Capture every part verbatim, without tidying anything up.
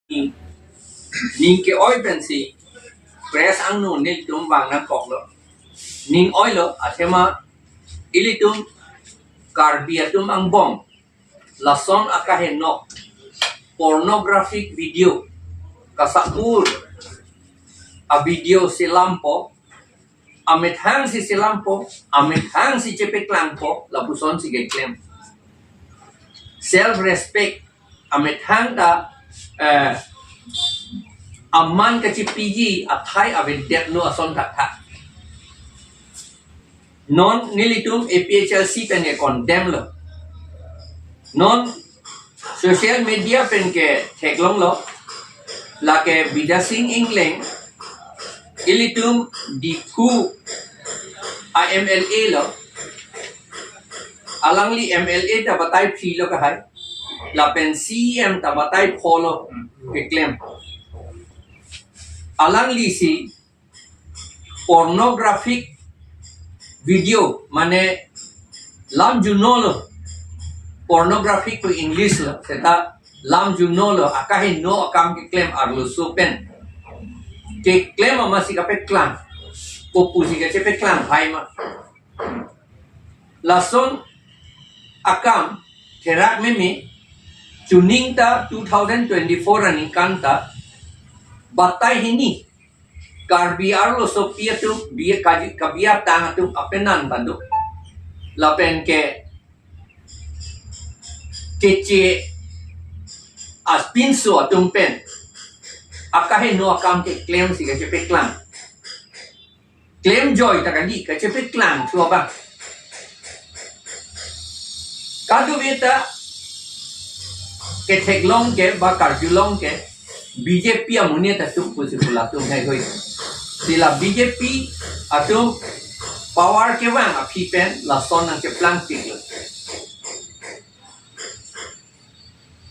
Ning ke-oi pensi press angno nelitum vang nangkoklo. Ning oilo, athema ilitum Karbi atum angbong lason akaheno pornographic video, kasapur a video selampo, amethang si selampo, amethang si chepeklangpo, lapuson si keklem. Self respect, amethang ta, eh, aman kachepiji athai avedetlo ason thakthak. Non nelitum A P H L C pen ke-condemn lo. Non social media pen ketheklonglo. Lake Bidya Sing Engleng, ilitum Diphu a M L A lo. Alangli M L A ta batai phli lo kahai. Lapen C E M ta batai pho lo keklem. Alangli si pornographic video, mane lam junolo, pornographic to English lo, seta lam junolo, akaheno akam keklem arloso pen keklem amatsi kapeklang, kopusi kachepeklang hai ma. Lason akam therak meme, chuning ta two thousand twenty-four aningkan ta batai hini Karbi arlosopi atum, bi-, kaji-, kabiatang atum apenan badu. Lapen ke keche aspinso atum pen akaheno akam keklem si kachepeklang. Klem joy ta kali, kachepeklang thu abang. Kadokave ta ketheklong ke ba karjulong ke B J P amonit atum pusi pu latum heihui. Si la B J P atum power kevang aphi pen lason nangcheplang tik lo.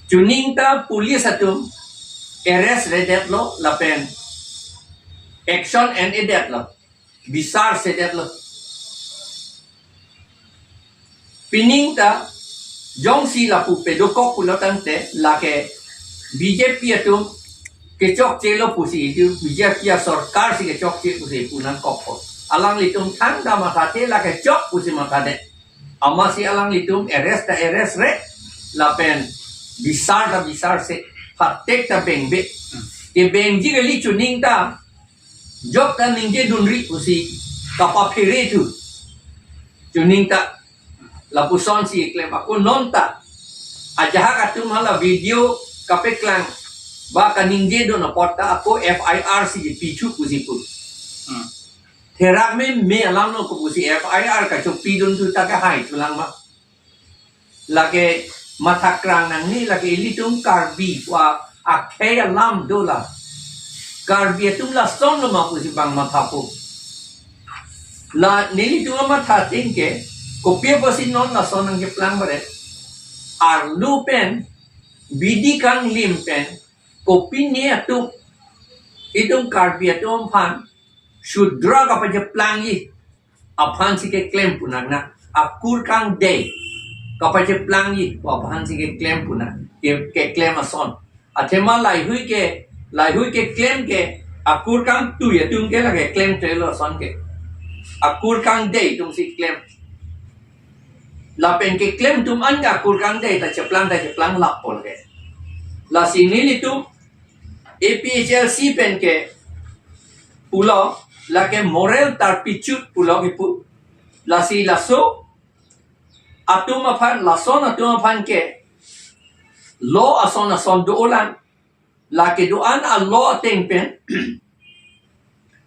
Chuning ta police atum arrest redetlo lapen action en-edetlo, bisar sedetlo. Pining ta jongsi lapu pedokok pulo tangte lake B J P atum kechokchelo pusi, itum B J P asorkar si kechokche pusi pu nangkokpo. Alanglitum thangta mathate lake chok pusi mathate. Amatsi alanglitum arrest ta arrest re, lapen bisar ta bisar se, phatek ta bengbe. Kebengji kali chuning ta, jok ta ningjedunri pusi kapaphere thu. Chuning ta lapuson si klem ako non ta. Ajahak atum hala video kapeklang ba kaningjedun apot ta ako F I R si pi thu pusi pu. Hmm. Therak meme alam lo kopusi F I R kachopidun thu ta kahai thulang ma. Lake mathakrang nangne, lake ilitum Karbi wa akhei alam dola. Karbi atum lason lo ma pusi bang mathapo. La nelitum amatha ateng ke, kopi apotsi non lason nangkeplang bare. Arlo pen, bidi kanglim pen, kopine atum, itum Karbi atum aphan, Shudra kapacheplangji aphan si keklem pu nang na, akur kangdei kapacheplangji aphan si keklem pu nang, ke, keklem ason. Athema laihui ke, laihui keklem ke, akur kangtui atum ke lake klemklelo ason ke. Akur kangdei atum si klem. Lapen keklem atum an ke akur kangdei ta cheplang ta cheplang lappo ke. Lasi nelitum A P H L C pen ke pulo, lake moral turpitude pulo kipu. Lasi laso atum aphan, lason atum aphan ke law ason ason do-olang, lake do-an a law ateng pen,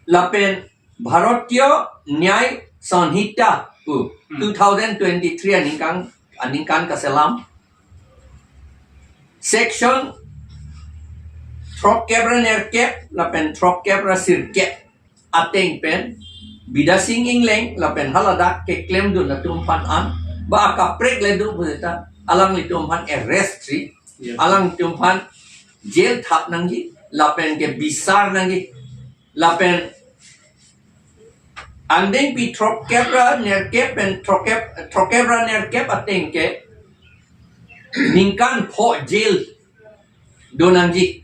lapen Bharatiya Nyay Sanhita pu, hmm, two thousand twenty-three aningkan, aningkan kaselam, section throkkep ra nerkep lapen throkkep ra sirkep ateng pen Bidya Sing Engleng lapen haladak keklemdun atum aphan an ba akaprek le do pusita alanglitum aphan arrest si, yes, alanglitum aphan jail thap nangji lapen ke bisar nangji lapen andengpi throkkep ra nerkep pen throkkep, throkkep ra nerkep ateng ke ningkan pho jail do nangji.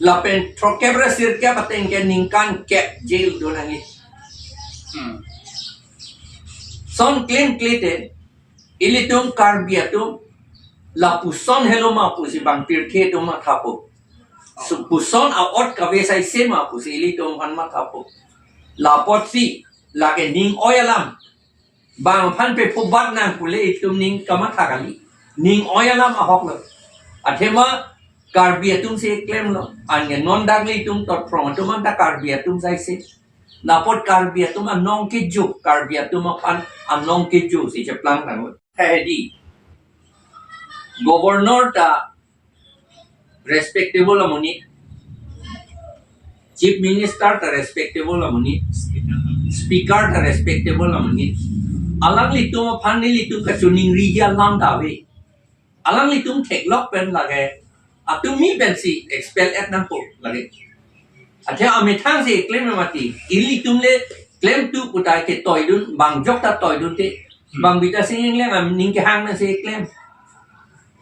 Lapen throkkep ra sirkep ateng ke ningkan kep jail do nangji. Hmm. Son klemkle te, ilitum Karbi atum lapuson helo ma pusi bang pirthe atum mathapo. Lapuson a-ot kave saise ma pusi ilitum aphan mathapo. La apotsi lake ning oi alam. Bang aphan pe phubat nang pule itum ning kamatha kali. Ning oi alam ahok lo. Athema Karbi atum si klemlo. Anke non dak ilitum totphrong atum anta Karbi atum saise. La apot Karbi atum anong kejo, Karbi atum aphan anong kejo si cheplang tanglo. Hedi. Governor ta respectable amonit. Chief Minister ta respectable amonit. Speaker ta respectable amonit. Alanglitum aphan nelitum kachiningri alam ta ave. Alanglitum theklok pen lake atum mi pensi expel et nangpo lake. Athe amethang si klem mati. Ilitum le klemtu putai ke toidun, bang jok ta toidun te. Bang Bidya Sing Engleng aning kehang na si klem.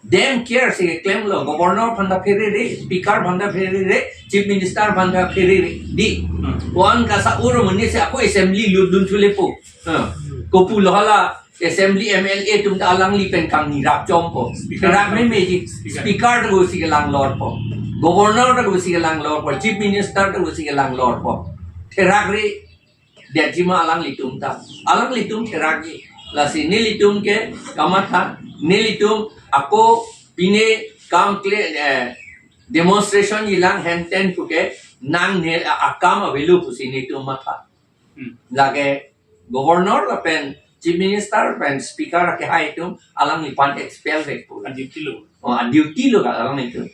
Dem care si klemlo, governor aphan ta pherere, speaker aphan ta pherere, chief minister aphan ta pherere. Di. Wan kasa ur muni si ako assembly lutdun chulepo. Ha. Kopulo hala assembly M L A atum ta alangli pen kangni rap chompo. Speaker. Rap me meji. Speaker. Speaker ta go si kelang lorpo. Governor ta go si kelang lorpo. Chief minister ta go si kelang lorpo. Therak re detji ma alanglitum ta. Alanglitum therakji. Lasi nelitum ke kamatha, nelitum ako pine kam kle, eh, demonstration jilang henten puke nangne a-, akam avelo pusi nelitum matha. Hmm. Lake governor lapen chief minister pen speaker akehai atum alangliphan expel vekpo. A-duty lo. Oh, a-duty lo ka alanglitum.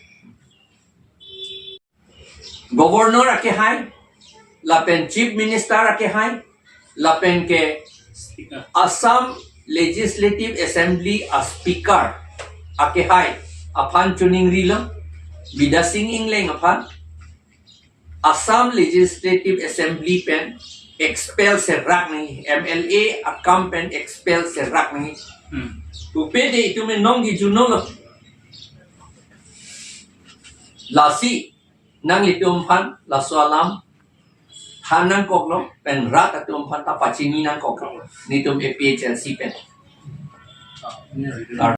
Governor akehai, lapen chief minister akehai, lapen ke Assam Legislative Assembly a-speaker akehai aphan chiningrilo, Bidya Sing Engleng aphan Assam Legislative Assembly pen expel serak nangji, M L A akam pen expel serak nangji. Hmm. Pupe de itum nong kejunolo. Lasi nanglitum aphan laso alam than nangkoklo, pen rat atum aphan ta pachini nangkoklo. Nelitum A P H L C pen.